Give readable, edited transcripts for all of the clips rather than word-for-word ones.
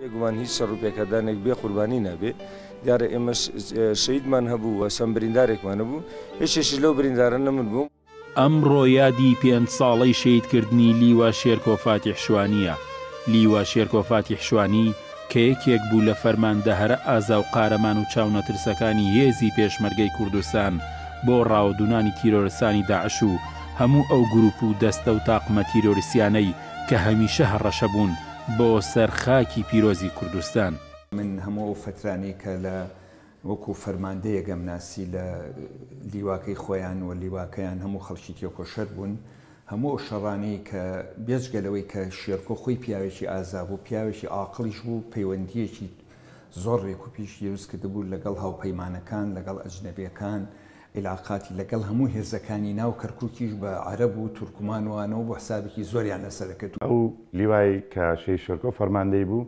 بێگومان هیچ شەڕ و پێکدادانێک بێ قوربانی نابێ، دیارە ئێمەش شەهیدمان هەبوو و چەند بریندارێکمان هەبوو، یەکێکیش لەو بریندارانە من بووم. ئەمڕۆ یادی پێنج ساڵەی شەهیدکردنی لیوا شێرکۆ فاتیح شوانییە. لیوا شێرکۆ فاتیح شوانی کە یەکێک بوو لە فەرماندە هەرە ئازا و قارەمان و چاونەترسەکانی هێزی پێشمەرگەی کوردستان بۆ ڕاوەدوونانی تیرۆرستانی داعش و هەموو ئەو گروپ و دەستە و تاقمە تیرۆریستیانەی کە هەمیشە هەڕەشە بوون بۆ سەر خاکی پیرۆزی کوردستان. من هەموو ئەو فەترانەی کە لە وەکو فەرماندەیەک ئەمناسی لە لیواکەی خۆیان و لیواکەیان هەموو خەڵکی تێکۆشەر بوون، هەموو ئەو شەڕانەی کە بێجگە لەوەی کە شێرکۆ خۆی پیاوێکی ئازا بوو، پیاوێکی عاقڵیش بوو، پەیوەندییەکی زۆر رێکوپیکی دروست کردبوو لەگەڵ هاوپەیمانەکان، لەگەڵ ئەجنەبییەکان، عیلاقاتی لەگەڵ هەموو هێزەکانی ناو کەرکووکیش بە عەرەب و تورکمان و ئانەوە بوو، حسابێکی زۆریان لەسەر دەکرد. ئەو لیوای کە شەهید شێرکۆ فەرماندەی بوو،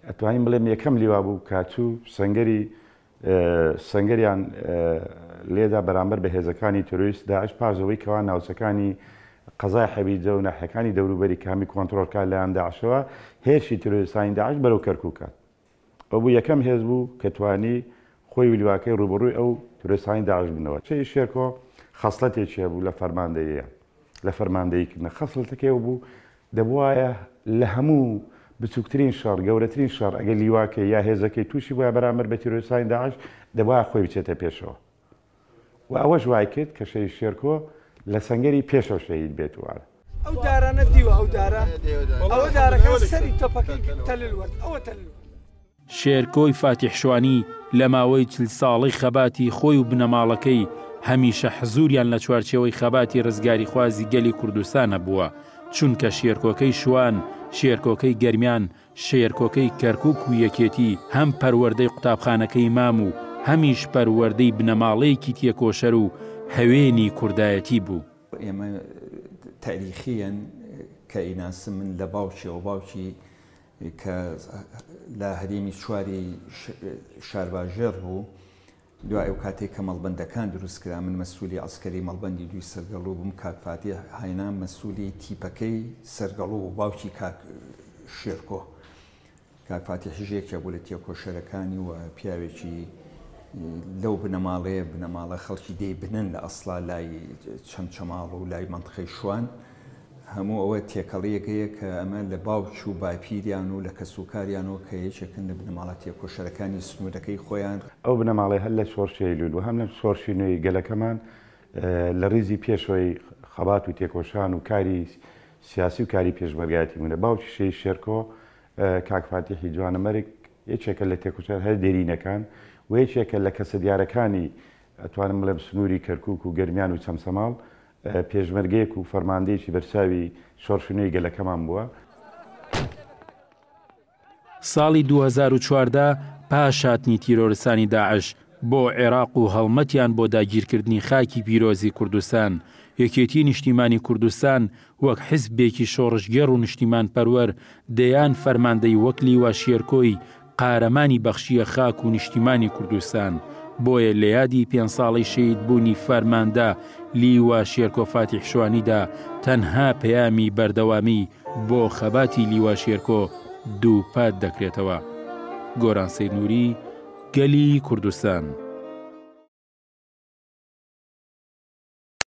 ئەتوانین بڵێم یەکەم لیوا بوو کە چوو سەنگەری سەنگەریان لێدا بەرامبەر بە هێزەکانی تیرۆریست داعش پاش ئەوەی کەوا ناوچەکانی قەزای حەویجە و ناحیەکانی دەوروبەری کە هەمی کۆنترۆڵ کرا لایەن داعشەوە هێرشی تیرۆریستانی داعش بەرەو کەرکووک هات. ئەو بوو یەکەم هێز بوو کە توانی خۆی و لیواکەی ڕووبەڕووی ئەو تیرۆریستانی داعش بنەوە. شەهید شێرکۆ خەسڵەتێکی هەبوو لە فەرماندەییە لە فەرماندەیی کردنە خەسڵەتەکەی ئەو بوو دەبوایە لە هەموو بچووکترین شەڕ، گەورەترین شەڕ، ئەگەر لیواکەی یا هێزەکەی تووشی بوایە بەرامبەر بە تیرۆریستانی داعش، دەبوایە خۆی بچێتە پێشەوە و ئەوەش وای کرد کە شەهید شێرکۆ لە سەنگەری پێشەوە شەهید بێت و. ئەو دارانە دیوە ئەو دارە ئەوە دارەکە سەری تۆپەکەی تەلل وەرد ئەوە تەلل وەرد. شێرکۆی فاتیح شوانی لە ماوەی چل ساڵەی خەباتی خۆی و بنەماڵەکەی هەمیشە حزوریان لە چوارچێوەی خەباتی رزگاریخوازی گەلی کوردستان هەبووە، چونکە شێرکۆکەی شوان، شێرکۆکەی گەرمیان، شێرکۆکەی کەرکوک و یەکێتی هەم پەروەردەی قوتابخانەکەی مام و هەمیش پەروەردەی بنەماڵەیەکی تێکۆشەر و هەوێنی کوردایەتی بوو. ئێمە تاریخیەن کە ئەیناسم من لە باوکیەوە باوکی کە لە هەرێمی چواری شارباژێڕ بوو، دوای ئەو کاتەی کە مەڵبەندەکان دروست کرا من مەسولی عەسکەری مەڵبەندی دووی سەرگەڵوو بووم، کاک فاتیح هاینا مەسولی تیپەکەی سەرگەڵوو بوو، باوکی کاک شێرکۆ. کاک فاتیحیش یەکێک بوو لە تێکۆشەرەکانی و پیاوێکی لەو بنەماڵەیە، بنەماڵە خەڵکی دێی بنەن لە ئەسڵا لای چەمچەماڵ و لای مەنتقەی شوان. هەموو ئەوە تێکەڵییەک هەیە کە ئەمە لە باوک و باپیریان و لە کەسوکاریانەوە کە یەکێکن لە بنەماڵە تێکۆشەرەکانی سنوورەکەی خۆیان. ئەو بنەماڵەیە هەر لە شۆڕشی ئەیلوول و هەم لە شۆڕشی نوێی گەلەکەمان لە ڕیزی پێشەوەی خەبات و تێکۆشان و کاری سیاسی و کاری پێشمەرگایەتی بوونە. باوکی شەهید شێرکۆ کاک فاتیحی جوانەمەرگ یەکێکە لە تێکۆشەرە هەرە دێرینەکان و یەکێکە لە کەسە دیارەکانی ئەتوانم بڵێم سنووری کەرکووک و گەرمیان و چەمچەماڵ، پێشمەرگەیەک و فەرماندەیەکی بەرچاوی شۆڕشی نوێی گەلەکەمان بووە. ساڵی 2014 پاش هاتنی تیرۆرستانی داعش بۆ عێراق و هەڵمەتیان بۆ داگیرکردنی خاکی پیرۆزی کوردستان، یەکێتی نیشتیمانی کوردستان وەک حیزبێکی شۆڕشگێڕ و نیشتیمانپەروەر دەیان فەرماندەی وەک لیوا شێرکۆی قارەمانی بەخشییە خاک و نیشتیمانی کوردستان، بۆیە لە یادی پێنج ساڵەی شەهید بوونی فەرماندە لیوا شێرکۆ فاتیح شوانیدا تەنها پەیامی بەردەوامی بۆ خەباتی لیوا شێرکۆ دووپات دەکرێتەوە. گۆران سەید نوری، گەلی کوردستان.